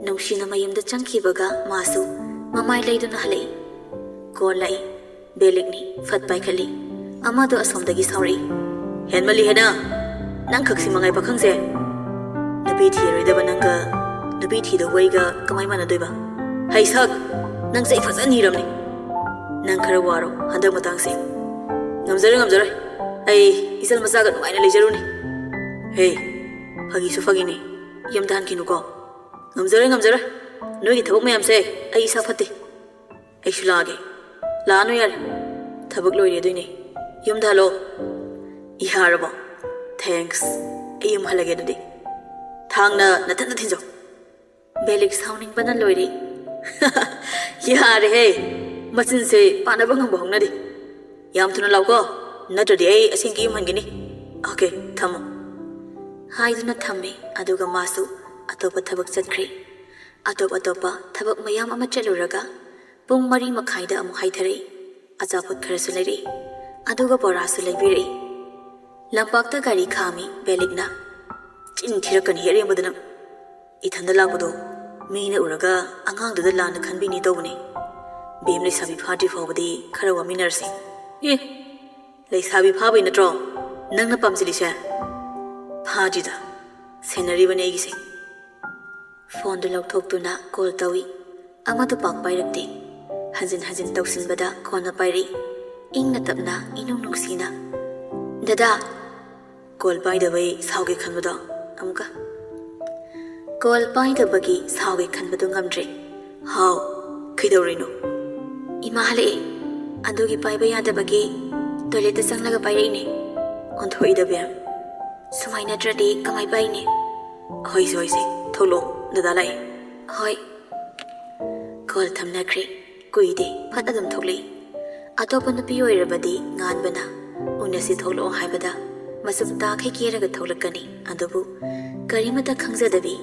ꯅꯨꯡꯁꯤꯅ ꯃꯌꯨꯝꯗ ꯆꯪꯈꯤꯕꯒ ꯃꯥꯁꯨ ꯃꯃꯥꯏ ꯂꯩꯗꯨꯅ ꯍꯜꯂꯛꯏ꯫ ꯀꯣꯜ ꯂꯥꯛꯏ꯫ ꯕꯦꯂꯤꯛꯅꯤ꯫ ꯐꯠ ꯄꯥꯏꯈꯠꯂꯤ꯫ ꯑꯃꯗꯣ ꯑꯁꯣꯝꯗꯒꯤ ꯁꯥꯎꯔꯛꯏ꯫ "ꯍꯦꯟꯃꯜꯂꯤ ꯍꯦꯅ! ꯅꯪ ꯈꯛꯁꯤ ꯃꯉꯥꯏ ꯄꯥꯈꯪꯁꯦ꯫ ꯅꯨꯄꯤ ꯊꯤꯔꯣꯏꯗꯕ ꯅꯪꯒ ꯅꯨꯄꯤ ꯊꯤꯗꯧꯕ ꯑꯩꯒ ꯀꯃꯥꯏ ꯃꯥꯟꯅꯗꯣꯏꯕ? ꯍꯩ ꯁꯛ! ꯅꯪꯁꯦ ꯑꯩ ꯐꯖꯅ ꯅꯤꯔꯝꯅꯤ꯫ ꯅꯪ ꯈꯔ ꯋꯥꯔꯣ ꯍꯟꯗꯛ ꯃꯇꯥꯡꯁꯦ꯫ ꯉꯝꯖꯔꯣꯏ, ꯉꯝꯖꯔꯣꯏ꯫ ꯑꯩ ꯏꯆꯜ ꯃꯆꯥꯒ ꯅꯨꯡꯉꯥꯏꯅ ꯂꯩꯖꯔꯨꯅꯤ꯫ ꯍꯦ, ꯐꯥꯒꯤꯁꯨ ꯐꯥꯒꯤꯅꯤ꯫ ꯌꯨꯝꯗ ꯍꯟꯈꯤꯅꯨꯀꯣ꯫ ꯉꯝꯖꯔꯣꯏ, ꯉꯝꯖꯔꯣꯏ꯫ ꯅꯣꯏꯒꯤ ꯊꯕꯛ ꯃꯌꯥꯝꯁꯦ ꯑꯩ ꯏꯁꯥ ꯐꯠꯇꯦ꯫ ꯑꯩꯁꯨ ꯂꯥꯛꯑꯒꯦ꯫ ꯂꯥꯛꯑꯅꯨ ꯌꯥꯔꯦ꯫ ꯊꯕꯛ ꯂꯣꯏꯔꯦ ꯑꯗꯨꯏꯅꯦ꯫ ꯌꯨꯝꯗ ꯍꯜꯂꯣ꯫ ꯌꯥꯔꯕꯣ? ꯊꯦꯡꯛꯁ꯫ ꯑꯩ ꯌꯨꯝ ꯍꯜꯂꯒꯦ ꯑꯗꯨꯗꯤ꯫ ꯊꯥꯡꯅ ꯅꯊꯟꯗ ꯊꯤꯟꯖꯧ꯫ ꯕꯦꯂꯤꯛ ꯁꯥꯎꯅꯤꯡꯕꯅ ꯂꯣꯏꯔꯦ꯫ ꯌꯥꯔꯦꯍꯦ꯫ ꯃꯆꯤꯟꯁꯦ ꯄꯥꯟꯅꯕ ꯉꯝꯕ ꯍꯧꯅꯗꯦ꯫ ꯌꯥꯝ ꯊꯨꯅ ꯂꯥꯛꯎꯀꯣ꯫ ꯅꯠꯇ꯭ꯔꯗꯤ ꯑꯩ ꯑꯁꯦꯡꯀꯤ ꯌꯨꯝ ꯍꯟꯒꯅꯤ꯫ ꯑꯣꯀꯦ, ꯊꯝꯃꯣ꯫ ꯍꯥꯏꯗꯨꯅ ꯊꯝꯃꯦ꯫ ꯑꯗꯨꯒ ꯃꯥꯁꯨ ꯑꯇꯣꯞꯄ ꯊꯕꯛ ꯆꯠꯈ꯭ꯔꯦ꯫ ꯑꯇꯣꯞ ꯑꯇꯣꯞꯄ ꯊꯕꯛ ꯃꯌꯥꯝ ꯑꯃ ꯆꯠꯂꯨꯔꯒ ꯄꯨꯡ ꯃꯔꯤ ꯃꯈꯥꯏꯗ ꯑꯃꯨꯛ ꯍꯥꯏꯊꯔꯛꯏ꯫ ꯑꯆꯥꯄꯣꯠ ꯈꯔꯁꯨ ꯂꯩꯔꯛꯏ꯫ ꯑꯗꯨꯒ ꯕꯣꯔꯥꯁꯨ ꯂꯩꯕꯤꯔꯛꯏ꯫ ꯂꯝꯄꯥꯛꯇ ꯒꯥꯔꯤ ꯈꯥꯝꯃꯤ ꯕꯦꯂꯤꯛꯅ꯫ ꯆꯤꯟ ꯊꯤꯔꯛꯀꯅꯤ ꯑꯔꯦꯝꯕꯗ ꯅꯪ꯫ ꯏꯊꯟꯗ ꯂꯥꯛꯄꯗꯣ ꯃꯤꯅ ꯎꯔꯒ ꯑꯉꯥꯡꯗꯨꯗ ꯂꯥꯟꯅ ꯈꯟꯕꯤꯅꯤ ꯇꯧꯕꯅꯦ꯫ ꯕꯦꯝ ꯂꯩꯁꯥꯕꯤ ꯐꯥꯗ꯭ꯔꯤ ꯐꯥꯎꯕꯗꯤ ꯈꯔ ꯋꯥꯃꯤꯟꯅꯔꯁꯤ꯫ ꯑꯦ, ꯂꯩꯁꯥꯕꯤ ꯐꯥꯕꯩ ꯅꯠꯇ꯭ꯔꯣ ꯅꯪꯅ ꯄꯥꯝꯁꯤꯜꯂꯤꯁꯦ? ꯐꯥꯗ꯭ꯔꯤꯗ, ꯁꯦꯟꯅꯔꯤꯕꯅꯦ ꯑꯩꯒꯤꯁꯦ꯫ ꯐꯣꯟꯗꯨ ꯂꯧꯊꯣꯛꯇꯨꯅ ꯀꯣꯜ ꯇꯧꯏ꯫ ꯑꯃꯗꯨ ꯄꯥꯛ ꯄꯥꯏꯔꯛꯇꯦ꯫ ꯍꯟꯖꯤꯟ ꯍꯟꯖꯤꯟ ꯇꯧꯁꯤꯟꯕꯗ ꯀꯣꯟꯅ ꯄꯥꯏꯔꯛꯏ꯫ ꯏꯪꯅ ꯇꯞꯅ ꯏꯅꯨꯡ ꯅꯨꯡꯁꯤꯅ꯫ "ꯗꯗꯥ!" ꯀꯣꯜ ꯄꯥꯏꯗꯕꯩ ꯁꯥꯎꯒꯦ ꯈꯟꯕꯗꯣ ꯑꯃꯨꯛꯀ꯫ ꯀꯣꯜ ꯄꯥꯏꯗꯕꯒꯤ ꯁꯥꯎꯒꯦ ꯈꯟꯕꯗꯨ ꯉꯝꯗ꯭ꯔꯦ꯫ "ꯍꯥꯎ, ꯀꯩꯗꯧꯔꯤꯅꯣ?" "ꯏꯃꯥ ꯍꯜꯂꯛꯑꯦ꯫ ꯑꯗꯨꯒꯤ ꯄꯥꯏꯕ ꯌꯥꯗꯕꯒꯤ ꯇꯣꯏꯂꯦꯠꯇ ꯆꯪꯂꯒ ꯄꯥꯏꯔꯛꯏꯅꯦ꯫ ꯑꯣꯟꯊꯣꯛꯏꯗ ꯕꯦꯝ꯫ ꯁꯨꯃꯥꯏ ꯅꯠꯇ꯭ꯔꯗꯤ ꯀꯃꯥꯏ ꯄꯥꯏꯅꯤ?" "ꯍꯣꯏꯁꯦ, ꯍꯣꯏꯁꯦ, ꯊꯣꯛꯂꯛꯑꯣ, ꯗꯗꯥ ꯂꯥꯛꯑꯦ꯫" "ꯍꯣꯏ꯫" ꯀꯣꯜ ꯊꯝꯅꯈ꯭ꯔꯦ꯫ ꯀꯨꯏꯗꯦ, ꯐꯠ ꯑꯗꯨꯝ ꯊꯣꯛꯂꯛꯏ꯫ ꯑꯇꯣꯞꯄ ꯅꯨꯄꯤ ꯑꯣꯏꯔꯕꯗꯤ ꯉꯥꯟꯕꯅ ꯎꯅꯁꯤ ꯊꯣꯛꯂꯛꯑꯣ ꯍꯥꯏꯕꯗ ꯃꯆꯨꯝ ꯇꯥꯈꯩ ꯀꯦꯔꯒ ꯊꯣꯛꯂꯛꯀꯅꯤ꯫ ꯑꯗꯨꯕꯨ ꯀꯔꯤꯃꯠꯇ ꯈꯪꯖꯗꯕꯤ,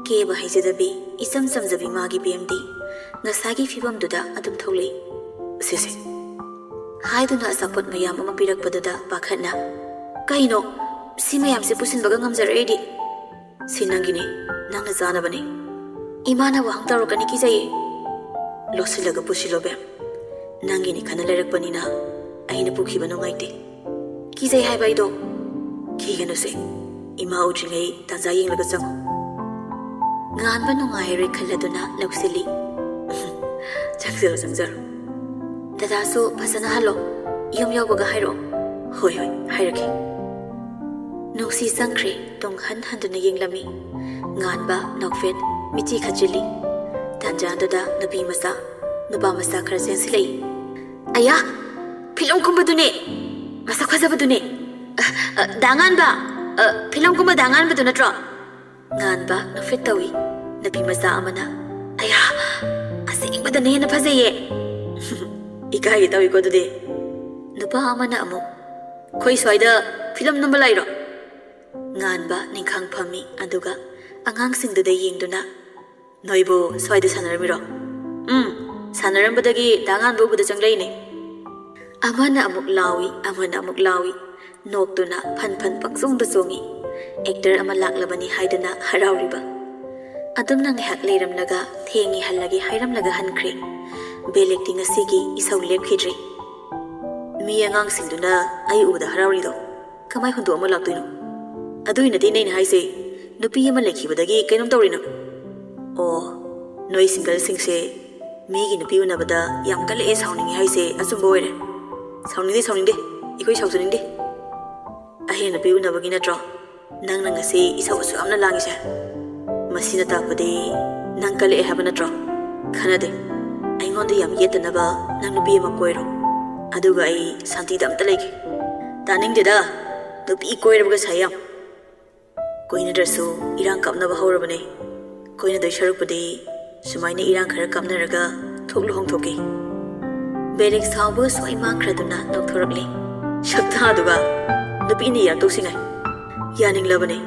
ꯀꯦꯕ ꯍꯩꯖꯗꯕꯤ, ꯏꯆꯝ ꯆꯝꯖꯕꯤ ꯃꯥꯒꯤ ꯕꯦꯝꯗꯤ ꯉꯁꯥꯏꯒꯤ ꯐꯤꯕꯝꯗꯨꯗ ꯑꯗꯨꯝ ꯊꯣꯛꯂꯛꯏ꯫ "ꯁꯦ, ꯁꯦ꯫" ꯍꯥꯏꯗꯨꯅ ꯑꯆꯥꯄꯣꯠ ꯃꯌꯥꯝ ꯑꯃ ꯄꯤꯔꯛꯄꯗꯨꯗ ꯄꯥꯈꯠꯅ, "ꯀꯩꯅꯣ? ꯁꯤ ꯃꯌꯥꯝꯁꯦ ꯄꯨꯁꯤꯟꯕꯒ ꯉꯝꯖꯔꯣꯏ ꯑꯩꯗꯤ꯫" "ꯁꯤ ꯅꯪꯒꯤꯅꯤ, ꯅꯪꯅ ꯆꯥꯅꯕꯅꯤ꯫" "ꯏꯃꯥꯅ ꯋꯥꯍꯪ ꯇꯧꯔꯛꯀꯅꯤ, ꯀꯤꯖꯩꯌꯦ꯫" "ꯂꯣꯠꯁꯤꯜꯂꯒ ꯄꯨꯁꯤꯜꯂꯣ ꯕꯦꯝ꯫ "ꯅꯪꯒꯤꯅꯤ ꯈꯟꯅ ꯂꯩꯔꯛꯄꯅꯤꯅ ꯑꯩꯅ ꯄꯨꯈꯤꯕ ꯅꯨꯡꯉꯥꯏꯇꯦ꯫ ꯀꯤꯖꯩ ꯍꯥꯏꯕ ꯑꯩꯗꯣ?" "ꯀꯤꯒꯅꯨꯁꯦ, ꯏꯃꯥ ꯎꯗ꯭ꯔꯤꯉꯩ ꯇꯥꯟꯖꯥ ꯌꯦꯡꯂꯒ ꯆꯪꯉꯨ꯫" ꯉꯥꯟꯕ ꯅꯨꯡꯉꯥꯏꯔꯣꯏ ꯈꯜꯂꯗꯨꯅ ꯂꯧꯁꯤꯜꯂꯤ꯫ "ꯆꯪꯖꯔꯣ, ꯆꯪꯖꯔꯣ꯫ ꯗꯗꯥꯁꯨ ꯐꯖꯅ ꯍꯜꯂꯣ꯫ ꯌꯨꯝ ꯌꯧꯕꯒ ꯍꯥꯏꯔꯛꯑꯣ꯫" "ꯍꯣꯏ, ꯍꯣꯏ, ꯍꯥꯏꯔꯛꯀꯦ꯫" ꯅꯨꯡꯁꯤ ꯆꯪꯈ꯭ꯔꯦ꯫ ꯇꯨꯡ ꯍꯟ ꯍꯟꯗꯨꯅ ꯌꯦꯡꯂꯝꯃꯤ꯫ ꯉꯥꯟꯕ, ꯅꯣꯛꯐꯦꯠ, ꯃꯤꯠꯆꯤ ꯈꯠꯆꯤꯜꯂꯤ꯫ ꯇꯥꯟꯖꯥꯗꯨꯗ ꯅꯨꯄꯤ ꯃꯆꯥ, ꯅꯨꯄꯥ ꯃꯆꯥ ꯈꯔ ꯆꯦꯟꯁꯤꯜꯂꯛꯏ꯫ "ꯑꯌꯥ, ꯐꯤꯂꯝ ꯀꯨꯝꯕꯗꯨꯅꯦ, ꯃꯁꯛ ꯐꯖꯕꯗꯨꯅꯦ꯫ ꯑ, ꯑ, ꯗꯥ ꯉꯥꯟꯕ, ꯑ, ꯐꯤꯂꯝ ꯀꯨꯝꯕ ꯗꯥ ꯉꯥꯟꯕꯗꯨ ꯅꯠꯇ꯭ꯔꯣ?" ꯉꯥꯟꯕ ꯅꯣꯛꯐꯦꯠ ꯇꯧꯏ꯫ ꯅꯨꯄꯤ ꯃꯆꯥ ꯑꯃꯅ, "ꯑꯌꯥ, ꯑꯁꯦꯡꯕꯗꯅ ꯍꯦꯟꯅ ꯐꯖꯩꯌꯦ꯫" "ꯏꯀꯥꯏꯒꯦ ꯇꯧꯏꯀꯣ ꯑꯗꯨꯗꯤ꯫" ꯅꯨꯄꯥ ꯑꯃꯅ ꯑꯃꯨꯛ, "ꯑꯩꯈꯣꯏ ꯁ꯭ꯋꯥꯏꯗ ꯐꯤꯂꯝ ꯅꯝꯕ ꯂꯥꯛꯏꯔꯣ?" ꯉꯥꯟꯕ ꯅꯤꯡꯈꯥꯡ ꯐꯝꯃꯤ, ꯑꯗꯨꯒ ꯑꯉꯥꯡꯁꯤꯡꯗꯨꯗ ꯌꯦꯡꯗꯨꯅ, "ꯅꯣꯏꯕꯨ ꯁ꯭ꯋꯥꯏꯗ ꯁꯥꯟꯅꯔꯝꯃꯤꯔꯣ?" "ꯎꯝ, ꯁꯥꯟꯅꯔꯝꯕꯗꯒꯤ ꯗꯥ ꯉꯥꯟꯕ ꯎꯕꯗ ꯆꯪꯂꯛꯏꯅꯦ꯫" ꯑꯃꯅ ꯑꯃꯨꯛ ꯂꯥꯎꯏ, ꯑꯃꯅ ꯑꯃꯨꯛ ꯂꯥꯎꯏ꯫ ꯅꯣꯛꯇꯨꯅ ꯐꯟ ꯐꯟ ꯄꯪꯆꯣꯡꯗ ꯆꯣꯡꯏ꯫ ꯑꯦꯛꯇꯔ ꯑꯃ ꯂꯥꯛꯂꯕꯅꯤ ꯍꯥꯏꯗꯅ ꯍꯔꯥꯎꯔꯤꯕ꯫ ꯑꯗꯨꯝꯅ ꯉꯥꯏꯍꯥꯛ ꯂꯩꯔꯝꯂꯒ, "ꯊꯦꯡꯉꯦ, ꯍꯜꯂꯒꯦ" ꯍꯥꯏꯔꯝꯂꯒ ꯍꯟꯈ꯭ꯔꯦ꯫ ꯕꯦꯂꯦꯛꯇꯤ ꯉꯁꯤꯒꯤ ꯏꯁꯧ ꯂꯦꯞꯈꯤꯗ꯭ꯔꯦ꯫ "ꯃꯤ ꯑꯉꯥꯡꯁꯤꯡꯗꯨꯅ ꯑꯩ ꯎꯕꯗ ꯍꯔꯥꯎꯔꯤꯗꯣ ꯀꯃꯥꯏ ꯍꯨꯟꯗꯣꯛꯑꯝꯃ ꯂꯥꯛꯇꯣꯏꯅꯣ?" "ꯑꯗꯨꯒꯤ ꯅꯠꯇꯦꯅꯦ ꯑꯩꯅ ꯍꯥꯏꯁꯦ, ꯅꯨꯄꯤ ꯑꯃ ꯂꯩꯈꯤꯕꯗꯒꯤ ꯀꯩꯅꯣꯝ ꯇꯧꯔꯤꯅꯣ?" "ꯑꯣ, ꯅꯣꯏ ꯁꯤꯡꯒꯜꯁꯤꯡꯁꯦ ꯃꯤꯒꯤ ꯅꯨꯄꯤ ꯎꯅꯕꯗ ꯌꯥꯝ ꯀꯜꯂꯛꯑꯦ, ꯁꯥꯎꯅꯤꯡꯉꯦ ꯍꯥꯏꯁꯦ ꯑꯆꯨꯝꯕ ꯑꯣꯏꯔꯦ꯫" "ꯁꯥꯎꯅꯤꯡꯗꯦ, ꯁꯥꯎꯅꯤꯡꯗꯦ, ꯑꯩꯈꯣꯏ ꯁꯥꯎꯖꯅꯤꯡꯗꯦ꯫ ꯑꯍꯦꯟ ꯅꯨꯄꯤ ꯎꯅꯕꯒꯤ ꯅꯠꯇ꯭ꯔꯣ ꯅꯪꯅ ꯉꯁꯤ ꯏꯁꯧ ꯑꯁꯨꯛ ꯌꯥꯝꯅ ꯂꯥꯡꯉꯤꯁꯦ? ꯃꯁꯤꯅ ꯇꯥꯛꯄꯗꯤ ꯅꯪ ꯀꯜꯂꯛꯑꯦ ꯍꯥꯏꯕ ꯅꯠꯇ꯭ꯔꯣ?" "ꯈꯟꯅꯗꯦ꯫ ꯑꯩꯉꯣꯟꯗ ꯌꯥꯝ ꯌꯦꯠꯇꯅꯕ ꯅꯪ ꯅꯨꯄꯤ ꯑꯃ ꯀꯣꯏꯔꯣ, ꯑꯗꯨꯒ ꯑꯩ ꯁꯥꯟꯇꯤꯗ ꯑꯝꯇ ꯂꯩꯒꯦ꯫" "ꯇꯥꯅꯤꯡꯗꯦꯗ, ꯅꯨꯄꯤ ꯀꯣꯏꯔꯕꯒ ꯁꯥꯏ ꯌꯥꯝ꯫ ꯀꯣꯏꯅꯗ꯭ꯔꯁꯨ ꯏꯔꯥꯡ ꯀꯥꯞꯅꯕ ꯍꯧꯔꯕꯅꯦ꯫ ꯀꯣꯏꯅꯗꯣꯏ ꯁꯔꯨꯛꯄꯨꯗꯤ ꯁꯨꯃꯥꯏꯅ ꯏꯔꯥꯡ ꯈꯔ ꯀꯥꯞꯅꯔꯒ ꯊꯣꯛ ꯂꯨꯍꯣꯡꯊꯣꯛꯀꯦ꯫" ꯕꯦꯂꯦꯛ ꯁꯥꯎꯕꯒ ꯁ꯭ꯋꯥꯏ ꯃꯥꯡꯈ꯭ꯔꯗꯨꯅ ꯅꯣꯛꯊꯣꯔꯛꯂꯦ꯫ "ꯁꯛꯇꯥꯗꯨꯒ, ꯅꯨꯄꯤꯅ ꯌꯥꯔꯛꯇꯧꯁꯤꯉꯥꯏ꯫ ꯌꯥꯅꯤꯡꯂꯕꯅꯦ꯫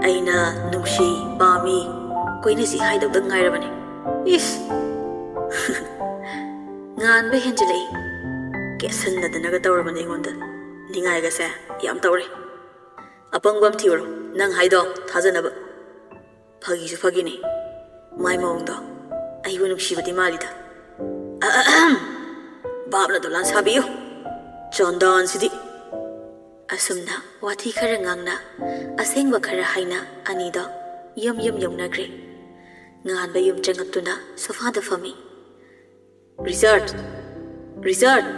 ꯑꯩꯅ ꯅꯨꯡꯁꯤ, ꯄꯥꯝꯃꯤ, ꯀꯣꯏꯅꯁꯤ ꯍꯥꯏꯗꯧꯗ ꯉꯥꯏꯔꯕꯅꯦ꯫ ꯏꯁ!" ꯉꯥꯟꯕ ꯍꯦꯟꯖꯤꯜꯂꯛꯏ꯫ ꯀꯦꯠꯁꯟꯅꯗꯅꯒ ꯇꯧꯔꯕꯅꯦ ꯑꯩꯉꯣꯟꯗ꯫ ꯅꯤꯡꯉꯥꯏꯒꯁꯦ ꯌꯥꯝ ꯇꯧꯔꯦ꯫ "ꯑꯄꯪꯕ ꯑꯃ ꯊꯤꯔꯣ, ꯅꯪ ꯍꯥꯏꯗꯣ ꯊꯥꯖꯅꯕ꯫" ꯐꯥꯒꯤꯁꯨ ꯐꯥꯒꯤꯅꯤ꯫ ꯃꯥꯏ ꯃꯑꯣꯡꯗꯣ ꯑꯩꯕꯨ ꯅꯨꯡꯁꯤꯕꯗꯤ ꯃꯥꯜꯂꯤꯗ꯫ ꯑꯍꯝ! ꯚꯥꯞꯅ ꯗꯣꯂꯥꯟ ꯁꯥꯕꯤꯌꯨ꯫ ꯆꯣꯟꯗꯥꯟꯁꯤꯗꯤ꯫ ꯑꯁꯨꯝꯅ ꯋꯥꯊꯤ ꯈꯔ ꯉꯥꯡꯅ, ꯑꯁꯦꯡꯕ ꯈꯔ ꯍꯥꯏꯅ ꯑꯅꯤꯗꯣ ꯌꯨꯝ ꯌꯨꯝ ꯌꯧꯅꯈ꯭ꯔꯦ꯫ ꯉꯥꯟꯕ ꯌꯨꯝ ꯆꯪꯉꯛꯇꯨꯅ ꯁꯣꯐꯥꯗ ꯐꯝꯃꯤ꯫ "ꯔꯤꯆꯥꯔꯗ! ꯔꯤꯆꯥꯔꯗ!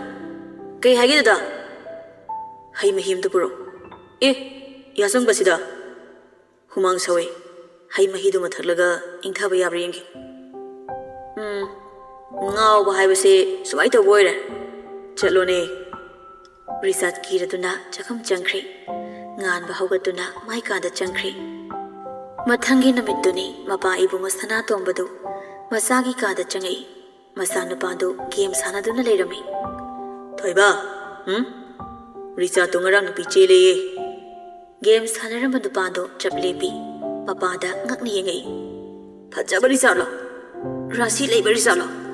ꯀꯩ ꯍꯥꯏꯒꯦ ꯗꯗꯥ?" "ꯍꯩ ꯃꯍꯤ ꯑꯝꯇ ꯄꯨꯔꯛꯑꯣ꯫" "ꯑꯦ, ꯌꯥꯆꯪꯕꯁꯤꯗ ꯍꯨꯃꯥꯡ ꯁꯧꯋꯦ꯫ ꯍꯩ ꯃꯍꯤꯗꯨꯃ ꯊꯛꯂꯒ ꯏꯪꯊꯕ ꯌꯥꯕ꯭ꯔꯥ ꯌꯦꯡꯒꯦ꯫" "ꯎꯝ, ꯉꯥꯎꯕ ꯍꯥꯏꯕꯁꯦ ꯁꯨꯃꯥꯏꯅ ꯇꯧꯕ ꯑꯣꯏꯔꯦ꯫ ꯆꯠꯂꯣꯅꯦ꯫" ꯔꯤꯆꯥꯔꯗ ꯀꯤꯔꯗꯨꯅ ꯆꯥꯛꯈꯨꯝ ꯆꯪꯈ꯭ꯔꯦ꯫ ꯉꯥꯟꯕ ꯍꯧꯒꯠꯇꯨꯅ ꯃꯥꯏ ꯀꯥꯗ ꯆꯪꯈ꯭ꯔꯦ꯫ ꯃꯊꯪꯒꯤ ꯅꯨꯃꯤꯠꯇꯨꯅꯤ ꯃꯄꯥ ꯏꯕꯨꯡꯉꯣ ꯁꯅꯥꯇꯣꯝꯕꯗꯨ ꯃꯆꯥꯒꯤ ꯀꯥꯗ ꯆꯪꯉꯛꯏ꯫ ꯃꯆꯥꯅꯨꯄꯥꯗꯨ ꯒꯦꯝ ꯁꯥꯟꯅꯗꯨꯅ ꯂꯩꯔꯝꯃꯤ꯫ "ꯊꯣꯏꯕ, ꯎꯝ? ꯔꯤꯆꯥꯔꯗꯇꯨ ꯉꯔꯥꯡ ꯅꯨꯄꯤ ꯆꯦꯜꯂꯦꯌꯦ꯫" ꯒꯦꯝ ꯁꯥꯟꯅꯔꯝꯕ ꯅꯨꯄꯥꯗꯣ ꯆꯞ ꯂꯦꯞꯄꯤ꯫ ꯃꯄꯥꯗ ꯉꯛꯅ ꯌꯦꯡꯉꯛꯏ꯫ "ꯐꯖꯕ ꯔꯤꯆꯥꯔꯗꯂꯣ? ꯔꯥꯁꯤ ꯂꯩꯕ ꯔꯤꯆꯥꯔꯗꯂꯣ?"